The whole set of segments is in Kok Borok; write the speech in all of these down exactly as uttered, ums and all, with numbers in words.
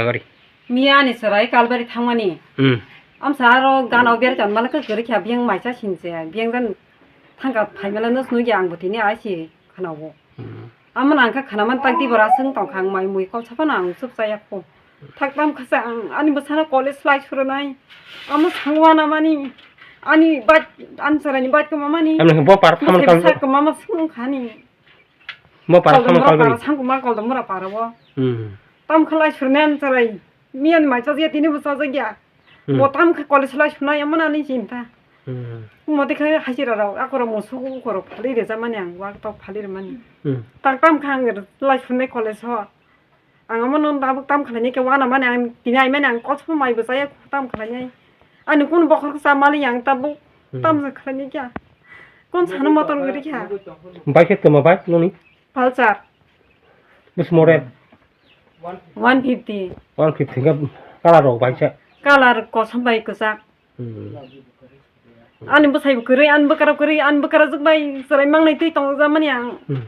Sorry. Miya ani chwrai Kalbari thangmani. Hmm. Amsa aro gana o berajak mala khe kwrwi kha biyang maisa sinse biyang jan thangka phaimala no swnwi ang bo tini ai si khwnago. Hmm. Amo nang kha khwnaman tak di bora swng tong kha ang mai mui kol saphano ang chup chaya kho. Thak tam kha sa ang ani bwsano college lai suranai. Amo sangwana mani ani bad ani chwraini bad kama mani. Amni bo par thaman bwsai kal bwsa kama ma swng khani. Mo para Koldom sama mura para kalbari. Sangkuma koldom mura para bo. Hmm. Tam khalai surnen sarai. Miyan mai chajya tini bo chajya. Hmm. Bo tam kha college lai sunai amana ni chinta. Hmm. Mo de kha hajira rok akora mo suku koro phali re jamani ang wak tok phali re mani. Hmm. Tak tam kha ang lai sunai college ho. Ang amano tabuk tam khalai ni ke wana mani ang tini ai mani ang kosmo mai bo chaya tam khalai ni. Ani kun bokhor sa mali ang tabuk. Hmm. Tam sa khalai ni kya. Kun sana motor gari kya. Bike toma bike noni. Pulsar. Bus model. One fifty. One fifty ka colour rok bai sa. Colour kosom bai kwchak. Hmm. Ani bwsai bo kwrwi, ani bwkara kwrwi, ani bwkara jwk bai chwrai mangnai twi tong jamani ang. Hmm.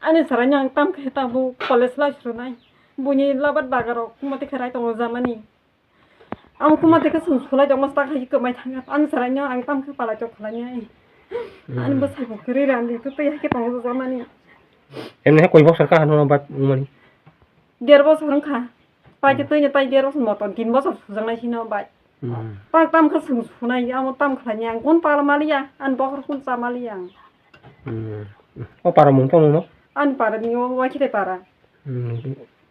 Ani chwraino ang tam khe tabuk college lai srwnai. Buini labat bagarok mate khe rai tong jamani. Ang kuma teka sung sulai tongma sta khai kwmai thangkha. Ang chwraino ang tam khe palai tok khlainai. Hmm. Ani bwsai bo kwrwi randi tei hai khe tong jamani. Emni hai koi bosor ka hano bat mani. Der bosor wngkha. Pai khe hmm. Twi ni tai der bosor motom tin bosor sujaknai sino bai. Hmm. Tang tam khe sung sunai amo tam khlainai ang kun pala maliya. An bokhor kun cha maliya ang. Hmm. O para mung tong no? An para ni o wa khire para. Hmm.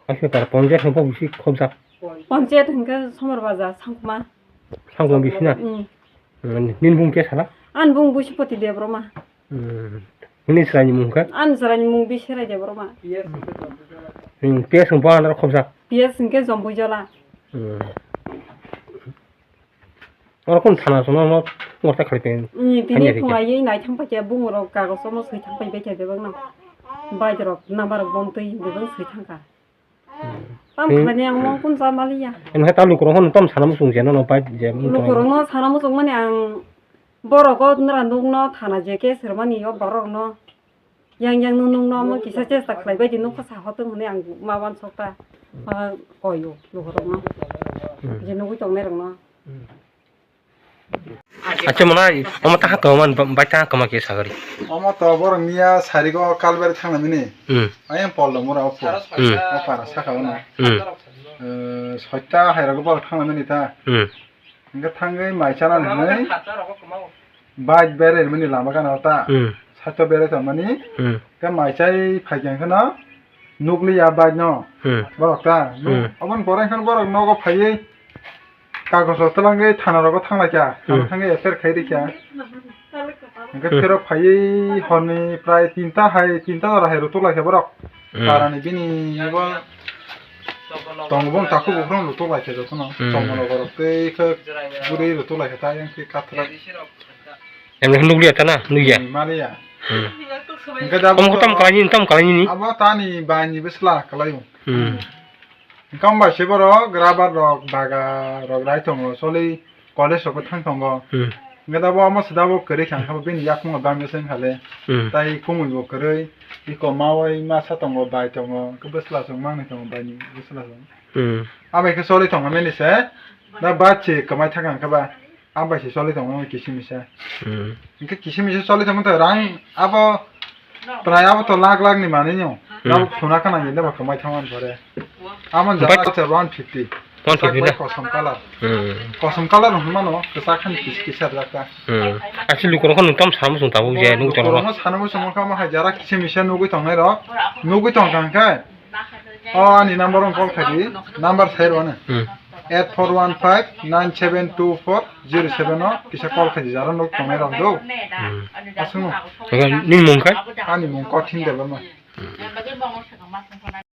Asle para ponjat hwnkhe bisi khobjak. Ponjat hwnkhe Somar Bajar, Sangkuma. Sangkuma bisi na? Hmm. Hmm, nini bung khe sala? Ani bung Bushipati Debbarma. Hmm. Nini chwraini mung khe? Ani chwraini mung Bisrai Debbarma. Hmm, P S hwnkhe bo andro khobjak? P S hwnkhe Jombuijola. Hmm. Oro kun thana sono no morta khali pen. Ni tini thani phung rikya. Ai nai thang paikya bung rok kagos omo swi thang pai baikya bebak no. Bike rok number rok bom twi bebak swi thangkha. Hmm. Tam hmm. Khani ang mo kun sa maliya. Em he ta lukurok hono tom sana musung jeno no pai je. Lukurok no sana musung mani ang borok o nara nuk no thana je ke sermani o borok no. Yang yang nung nung no omo kisa chesta khlai bai di nukha sa hotong hwnwi ang ma wansok ta. Ma koyo lukurok no. Hmm. Je nugwi tongnai rok no. Hmm. Acha mana omo ta hakma man bai ta hakma ke sagari. Omo to borok miya sarigo kalbari thangna mini. Hmm. Ayang pol dong mura opo. Hmm. O para saka ono. Hmm. Eh, soita hairago borok thangna mini ta. Hmm. Hingke thangwi mai chana hinwi bike berai mani lama gana ta. Hmm. Saito berai tongmani. Hmm. Ke mai chai phaikha kheno nukliya bike no. Hmm. Borok ta. Hmm. Oboni pore khan borok nogo phaiwi kagos rok twlangwi thana rogo thanglaikha. Hmm. Thangwi F I R khai rikha. Hingke hmm. Phirok phaiwi horni prai tinta hai, tinta jora hai rw tuklaikha borok. Hmm. Parani bini bo tongo bong takhuk buphang rw tuklaikha jotono. Hmm. Tongmano borok tei khe bwrwi rw tuklaikha ta yang twi kathrak. Emni nukliya ta na, nukya. Hmm, maliya. Hmm. Hingke da omo bo tam kalaini, tam kalaini ni. Abo tani bani bwsla kalaio. Hmm. Hingke bai se borok rubber rok, baga rok rai tongo, soli college rok thang tongo. Hmm. Hingke da bo omo se da bo kwrwi kha, hingke bini yakung bang se wngkha le. Hmm. Tai kumui bo kwrwi, iko mawai masa tongo, bai tongo, hingke bwsla song mangni tongo, bai ni bwsla song. Hmm. Abai khe soli tongo meni se, da ba che kwmai thang kha ba. Ang bai se choli tongo kisimisa. Hmm. Hingke kisimisa choli tongo to rang abo prai abo to lakh lakh ni manwi no. Hmm. Abo khuna khana ni ba kwmai thangma pore. Amo jara bai se one fifty. One fifty na? Kosom colour. Hmm. Kosom colour hwnmano kwchak khan kis kisa rwkha. Hmm. Actually lukurok no tam samu sung tabuk je nuk cholo. Lukurok no samu sung kha mo hai jara kisimisa nugwi tongnai rok. Nugwi tong kha hwnkhe. O ani number o call khai di. Number sai rw ani. Hmm. Eight four one five nine seven two four zero seven o kisa call khai di, jara nuk tongnai rok do. Hmm. Aswk no. Nini mung khai? Ani mung Kothin Debbarma. Hmm.